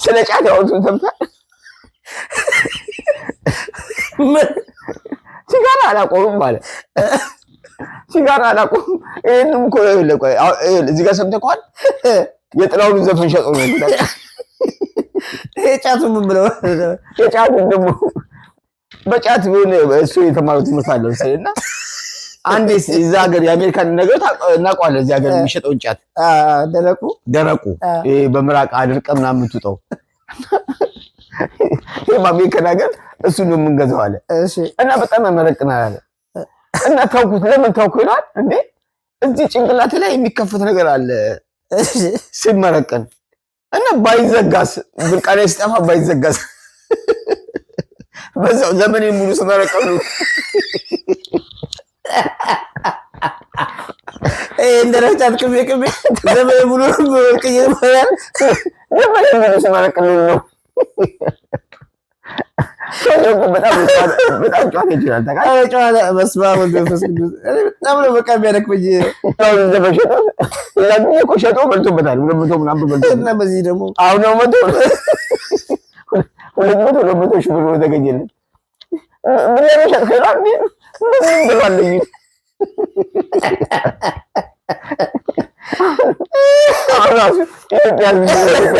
ስለ ጫት ያወጡን ሰምተህ? ሲጋራ አላቆምም አለ። ሲጋራ አላቆምም። ይሄንም እኮ ይኸውልህ፣ ቆይ አሁን ይኸውልህ፣ እዚህ ጋር ሰምተህ ከሆነ የጥላሁን ዘፈን ሸጦ ነው። ይሄ ጫቱ ምን ብለው? የጫቱን ደግሞ በጫት ቢሆን እሱ የተማረው ትምህርት አለ መሰለኝ። እና አንዴ እዛ ሀገር የአሜሪካን ነገር እናውቀዋለን። እዚህ ሀገር የሚሸጠውን ጫት። ደረቁ። ደረቁ። ይሄ በምራቅ አድርቀህ ምናምን የምትውጠው። ይሄ በአሜሪካን ሀገር እሱን ነው የምንገዛው አለ። እና በጣም ያመረቅናል አለ። እና ተውኩት። ለምን ተውኩ ይለዋል። እንዴ፣ እዚህ ጭንቅላት ላይ የሚከፈት ነገር አለ ሲመረቅን፣ እና ባይዘጋስ፣ ብርቃኔ ሲጠፋ ባይዘጋስ፣ በዛው ዘመኔን ሙሉ ስመረቅን ነው። ይሄ እንደ ጫት ቅቤ ቅቤ ዘመን ሙሉ በወርቅ እየበላል። ዘመኔን ሙሉ ስመረቅን ነው። ሰውዬው እኮ በጣም በጣም ጨዋታ ይችላል ታውቃለህ። ኧረ ጨዋታ፣ በስመ አብ ወወልድ ወመንፈስ ቅዱስ። እኔ በጣም ነው በቃ የሚያደክመኝ። አሁን ዘፈን ሸጦ ሌላ ጊዜ እኮ ሸጦ በልቶበታል። 200 ምናምን በልቶበታል። እና በዚህ ደግሞ አሁን ደግሞ 200 200,000 ብር ነው የተገኘለት። ምን ለምን ሸጥከው ይለዋል። ምን ብሏለኝ። አሁን ራሱ ኢትዮጵያ ሕዝብ